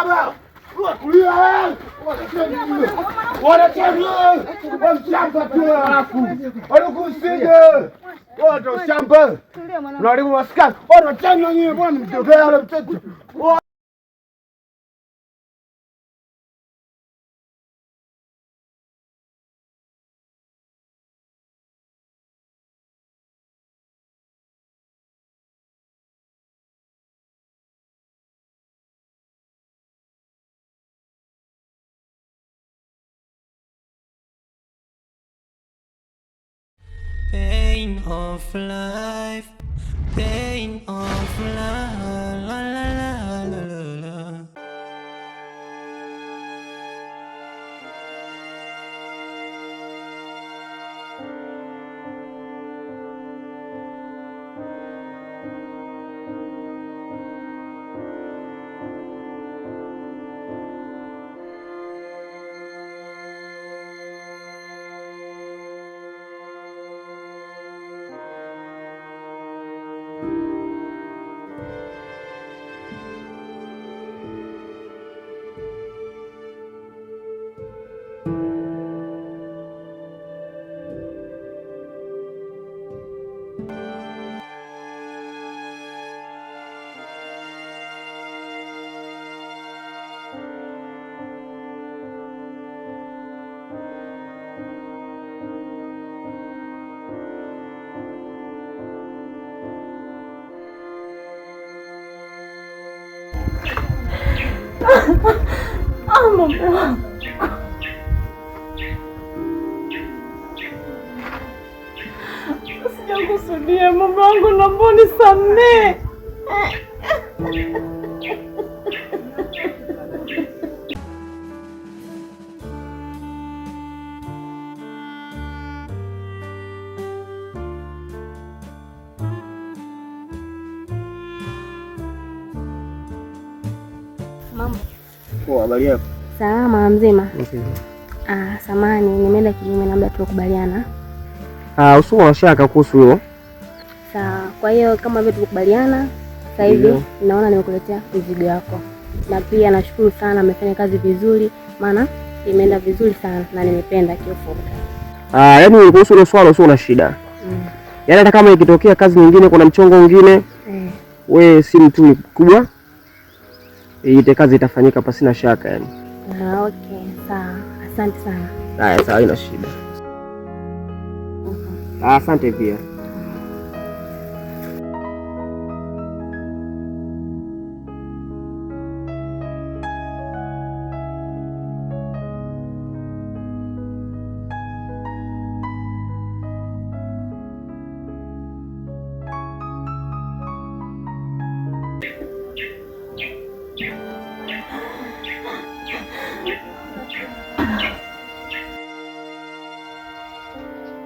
Baba. Kulia wewe. Wanacheza tu alafu. Wanakusije. Watu shamba. Unaharibu maskani. Wanacheza nyinyi bwana mtokea wale mtoto. Pain of life, pain of life, la la la la la. Mume wangu, sijakusudia mume wangu, naomba unisamehe. Mambo. Poa, habari yako? Salama mzima. Okay. Ah, samani nimeenda kinyume na muda tuliokubaliana. Ah, usiwe na shaka kuhusu hilo. Sawa. Kwa hiyo kama vile tulikubaliana, sasa hivi Ndio. naona nimekuletea mzigo wako, na pia nashukuru sana, amefanya kazi vizuri, maana imeenda vizuri sana na nimependa kiufupi. Ah, yaani kuhusu hilo swala usiwe na shida. Yaani hata kama ikitokea kazi nyingine kuna mchongo mwingine, we simu tu kubwa. Ile kazi itafanyika pasina shaka yani. Ah, okay, sawa. Asante sana. Haya, sawa, haina shida. Ah, asante pia.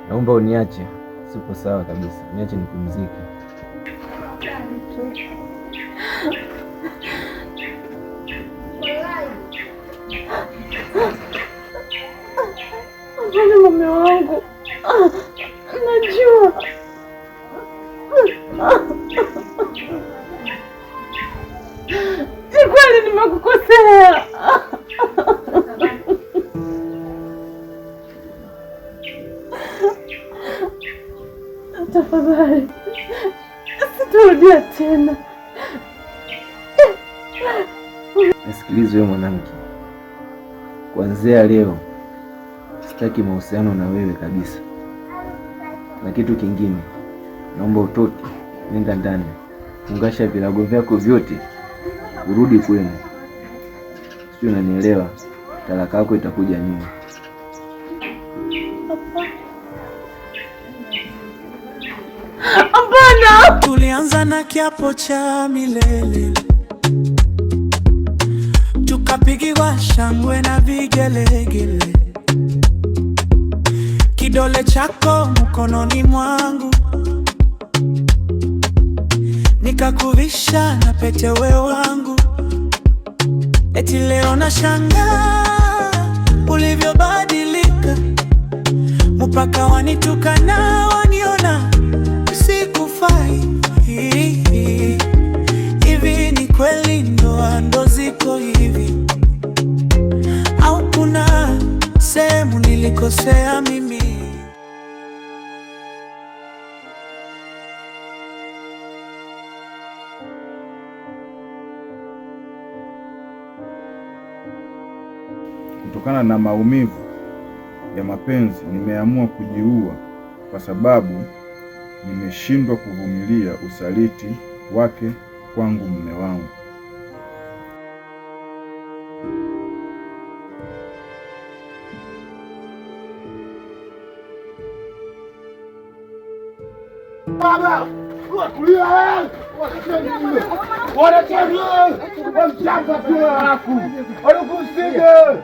Naomba uniache, sipo sawa kabisa, niache nipumzike. Hapana mume wangu, najua si kweli nimekukosea. Tafadhali sitarudia tena. Nisikilize wewe mwanamke, kuanzia leo sitaki mahusiano na wewe kabisa. Na kitu kingine, naomba utoke, nenda ndani, fungasha virago vyako vyote, urudi kwenu. Sijui unanielewa? Talaka yako itakuja nyuma. Hapana. Tulianza na kiapo cha milele, tukapigiwa shangwe na vigelegele, kidole chako mkononi mwangu, nikakuvisha na pete we wangu. Eti leo nashangaa ulivyobadilika, mpaka wanitukana waniona sikufai. Hivi ni kweli ndoa ndo ziko hivi? Nimekosea mimi. Kutokana na maumivu ya mapenzi nimeamua kujiua kwa sababu nimeshindwa kuvumilia usaliti wake kwangu mume wangu. Baba, kulia wewe. Wanacheza wewe. Mshamba tu alafu. Wanakusiga.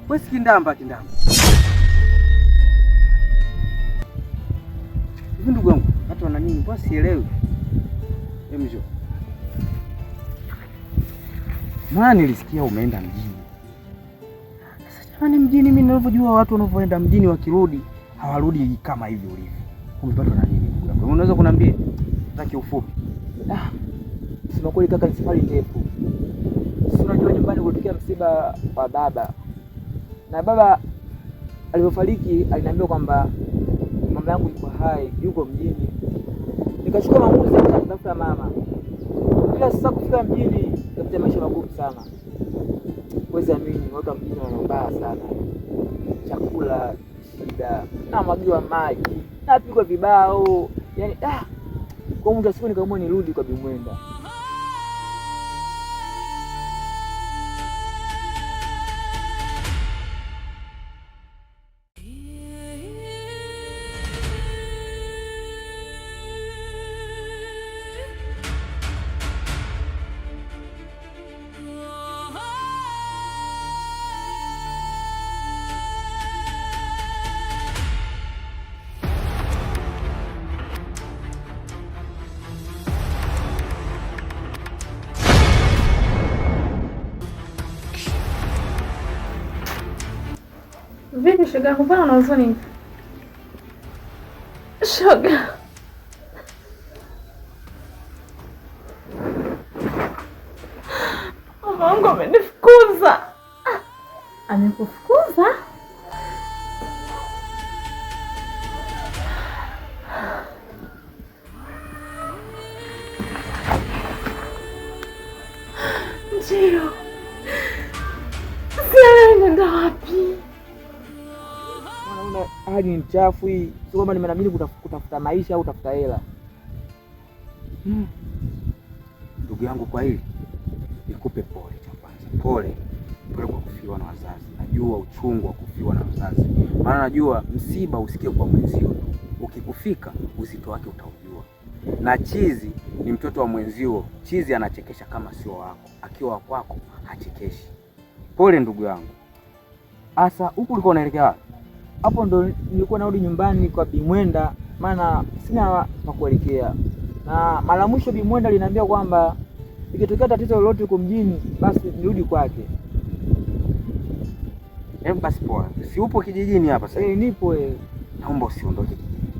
Wewe si kindamba kindamba. Hivi ndugu wangu, watu wana nini? Mbona sielewi? Hebu njoo. Maana nilisikia umeenda mjini. Sasa jamani, mjini mimi ninavyojua watu wanavyoenda mjini wakirudi hawarudi kama hivi ulivyo. Umepatwa na nini ndugu yangu? Unaweza kuniambia? Nataka ufupi. Ah. Sema kweli kaka, ni safari ndefu. Si unajua nyumbani kulitokea msiba wa baba. Na baba alivyofariki aliniambia kwamba mama yangu yuko hai, yuko mjini. Nikachukua maamuzi ya kwenda kutafuta mama. Ila sasa kufika mjini nikapitia maisha magumu sana. Huwezi amini, watu wa mjini wana mbaya sana. Chakula shida, namwagiwa maji, napigwa vibao. Yaani kwa mwisho wa siku nikaamua nirudi kwa Bimwenda. Vipi shoga yangu, mbona una huzuni? Shoga, mama wangu amenifukuza. Amekufukuza? Ndiyo. Sielewi nenda wapi. Unaona hali ni mchafu hii. Sio kwamba nimeamini kutafuta maisha au kutafuta hela. Ndugu yangu, kwa hili nikupe pole cha kwanza. Pole. Pole kwa kufiwa na wazazi. Najua uchungu wa kufiwa na wazazi. Maana najua msiba usikie kwa mwenzio tu. Ukikufika uzito wake utaujua. Na chizi ni mtoto wa mwenzio. Chizi anachekesha kama sio wako. Akiwa wako hachekeshi. Pole ndugu yangu. Asa huku ulikuwa unaelekea wapi? Hapo ndo nilikuwa narudi nyumbani kwa Bimwenda, maana sina pa kuelekea. Na mara mwisho Bimwenda aliniambia kwamba ikitokea tatizo lolote huko mjini basi nirudi kwake. Hebu basi poa. Si upo kijijini hapa sasa? Nipo. Naomba usiondoke kijijini.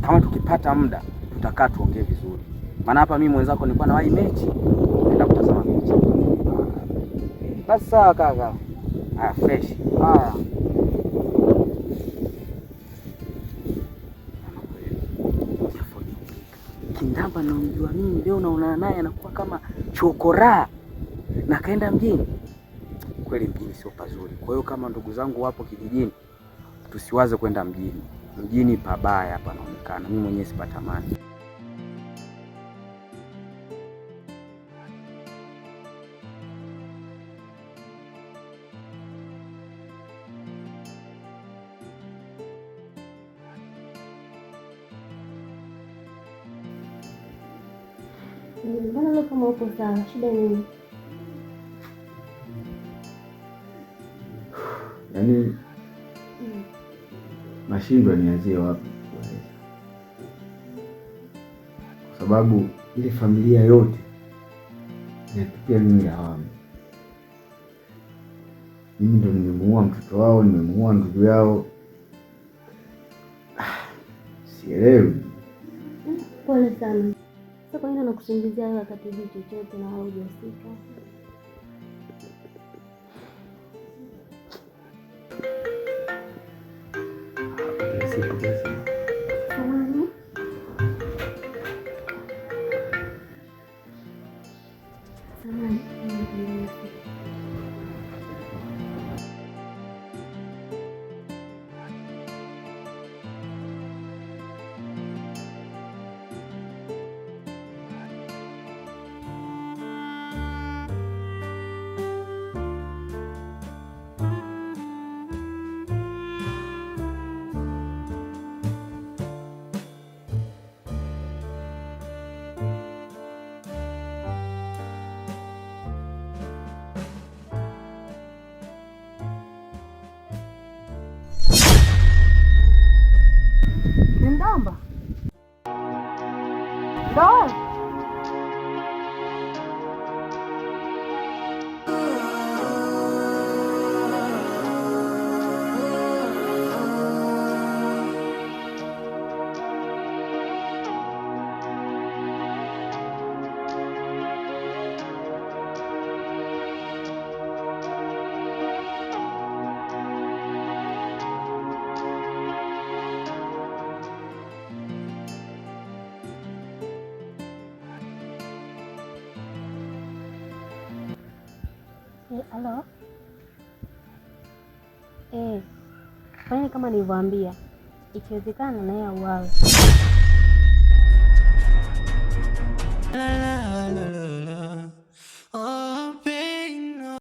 Kama tukipata muda tutakaa tuongee vizuri. Maana hapa mimi mwenzako nilikuwa nawahi mechi. Naenda kutazama mechi. Basi sawa kaka. Haya fresh. Haya. Kindamba namjua mimi, leo naonana naye anakuwa kama chokoraa na kaenda mjini. Kweli mjini sio pazuri. Kwa hiyo kama ndugu zangu wapo kijijini, tusiwaze kwenda mjini. Mjini pabaya hapa naonekana. Mimi mwenyewe sipatamani. Mbona leo kama upo sawa? Shida nini? Yaani nashindwa nianzie wapi kueleza, kwa sababu ile familia yote inatupia mimi lawama. Mimi ndo nimemuua mtoto wao, nimemuua ndugu yao. Sielewi. Pole sana. Sasa kwa nini anakusingizia wewe wakati hujui chochote na wala hujahusika? Pokea simu. Samahani. Samahani. Nimepigia simu. Ndamba. Ndo. Halo. Fanyeni kama nilivyoambia, ikiwezekana na yeye auawe.